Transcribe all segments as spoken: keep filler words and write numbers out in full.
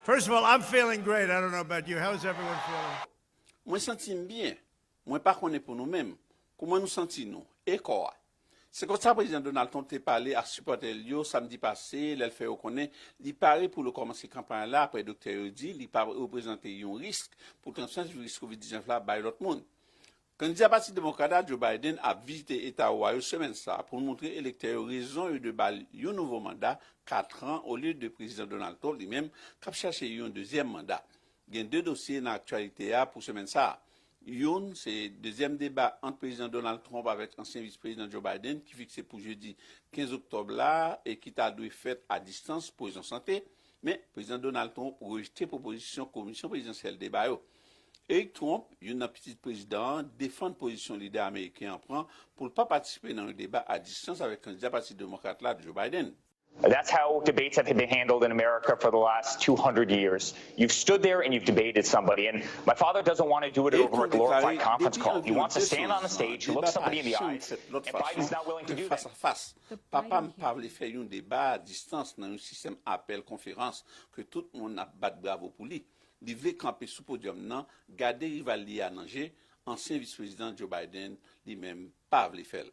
First of all, I'm feeling great. I don't know about you. How's everyone feeling? Mwen santi m byen. Mwen pa konnen pou nou menm. Kouman nou santi nou? E kò a? Se konsa Prezidan Donald Trump te pale ak sipòtè l yo samdi pase lè l fè yo konnen li pare pou l kòmanse kanpay la apre doktè yo di li pa reprezante yon risk pou transmèt viris kovid diznèf la bay lòt moun. Kandida Pati Demokrat la, Joe Biden, ap vizite eta Ohio semèn sa a pou l montre elektè yo rezon yo de ba l yon nouvo manda kat an olye de Prezidan Donald Trump li menm k ap chache yon dezyèm manda. Gen de dosye nan aktyalite a pou semèn sa a. Youn se dezyèm deba ant Prezidan Donald Trump avèk ansyen Vis Prezidan Joe Biden ki fikse pou jedi kenz oktòb la e ki ta dwe fèt a distans pou rezon sante, men Prezidan Donald Trump rejte pwopozisyon Komisyon Prezidansyèl Deba yo. Eric Trump, youn nan pitit prezidan an, defann pozisyon lidè ameriken an pran pou l pa patisipe nan yon deba a distans avèk kandida Pati Demokrat la, Joe Biden. That's how debates have been handled in America for the last two hundred years. You've stood there and you've debated somebody. And my father doesn't want to do it over a glorified conference call. He wants to stand on the stage, look somebody in the eyes, and Biden's not willing to do that. Papa m pa vle fè yon deba a distans nan yon sistèm apèl konferans ke tout moun ap bat bravo pou li. Li vle kanpe sou podyòm nan, gade rival li a nan je, ansyen vis prezidan Joe Biden li menm pa vle fè l.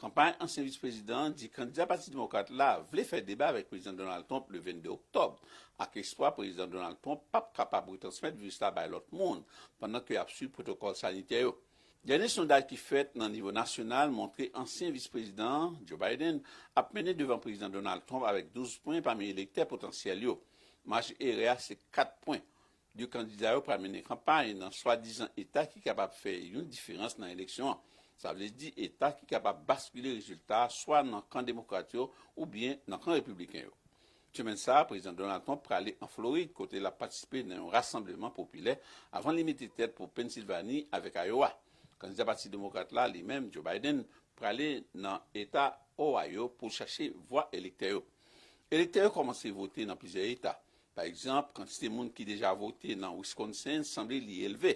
Kanpay ansyen vis prezidan an di kandida Pati Demokrat la vle fè deba avèk Prezidan Donald Trump le vennde oktòb, ak espwa Prezidan Donald Trump p ap kapab retransmèt viris la bay lòt moun pandan ke y ap swiv pwotokòl sanitè yo. Dènye sondaj ki fèt nan nivo nasyonal montre ansyen vis prezidan an, Joe Biden, ap mennen devan Prezidan Donald Trump avèk douz pwen pami elektè potansyèl yo. Maj erè a se kat pwen. De kandida yo pral mennen kanpay nan swadizan eta ki kapab fè yon diferans nan eleksyon an. Sa vle di eta ki kapab baskile rezilta a swa nan kan demokrat yo oubyen nan kan repibliken yo. Semèn sa a, Prezidan Donald Trump prale an Florid kote l ap patisipe nan yon rasanbleman popilè avan li mete tèt pou Pennsilvani avèk Iowa. Kandida Pati Demokrat la, li menm, Joe Biden, prale nan eta Ohio pou l chache vwa elektè yo. Elektè yo kòmanse vote nan plizyè eta. Pa egzanp, kantite moun ki deja vote nan Wisconsin sanble li elve.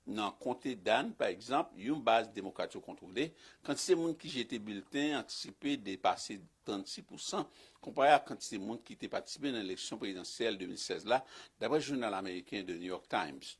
Nan konte Dan, pa egzanp, yon baz demokrat yo kontwole, kantite moun ki jete bilten antisipe depase trannsis pousan konpare ak kantite moun ki te patisipe nan eleksyon prezidansyèl de mil sèz la, dapre jounal ameriken The New York Times.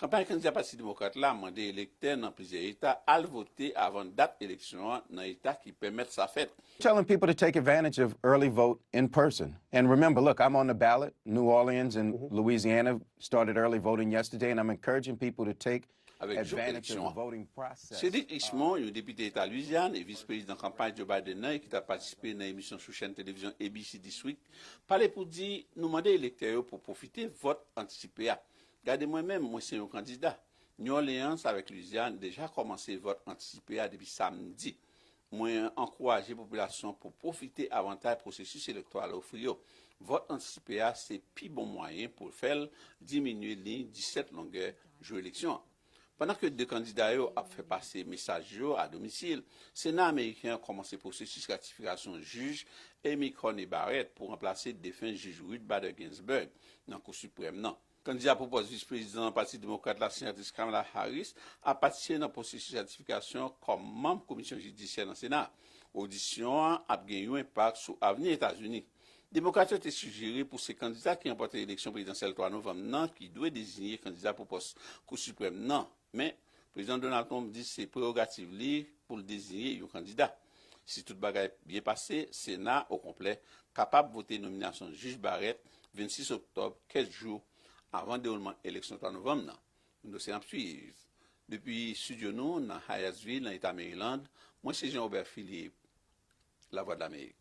Kanpay kandida Pati Demokrat la mande elektè nan plizyè eta al vote avan dat eleksyon an nan eta ki pèmèt sa fèt. Telling people to take advantage of early vote in person. And remember, look, I'm on the ballot. New Orleans and Louisiana started early voting yesterday, and I'm encouraging people to take Avèk jou eleksyon an, Cedric Richmond, yon depite eta Louisiane e vis prezidan kanpay Joe Biden nan e ki t ap patisipe nan emisyon sou chèn televizyon A B C This Week, pale pou di nou mande elektè yo pou pwofite vòt antisipe a. Gade mwen menm, mwen se yon kandida. New Orleans avèk Louisiane deja kòmanse vòt antisipe a depi samdi. Mwen ankouraje popilasyon pou pwofite avantaj pwosesis elektoral ofri yo. Vòt antisipe a se pi bon mwayen pou fè l diminye liy disèt longè jou eleksyon an. Pandan ke de kandida yo ap fè pase mesaj yo a domisil, Sena ameriken an kòmanse pwosesis ratifikasyon jij Amy Coney Barrett pou ranplase defen jij Ruth Bader Ginsburg nan Kou Siprèm nan. Kandida pou pòs vis prezidan Pati Demokrat la, Senatris Kamala Harris, ap patisipe nan pwosesis ratifikasyon kòm manm Komisyon Jidisyè nan Sena. Odisyon an ap gen yon enpak sou avni Etazini. Demokrat yo te sijere pou se kandida ki ranpòte eleksyon prezidansyèl twa novanm nan ki dwe deziye kandida pou pòs Kou Siprèm nan, men Prezidan Donald Trump di se prewogativ li pou l deziye yon kandida. Si tout bagay byen pase, Sena okonplè kapab vote nominasyon jij Barrett vennsis oktòb, kèk jou avan dewoulman eleksyon twa novanm nan. Yon dosye n ap swiv. Depi estidyo nou nan Hyattsville, nan eta Maryland, mwen se Jean Robert Philippe, Lavwadlamerik.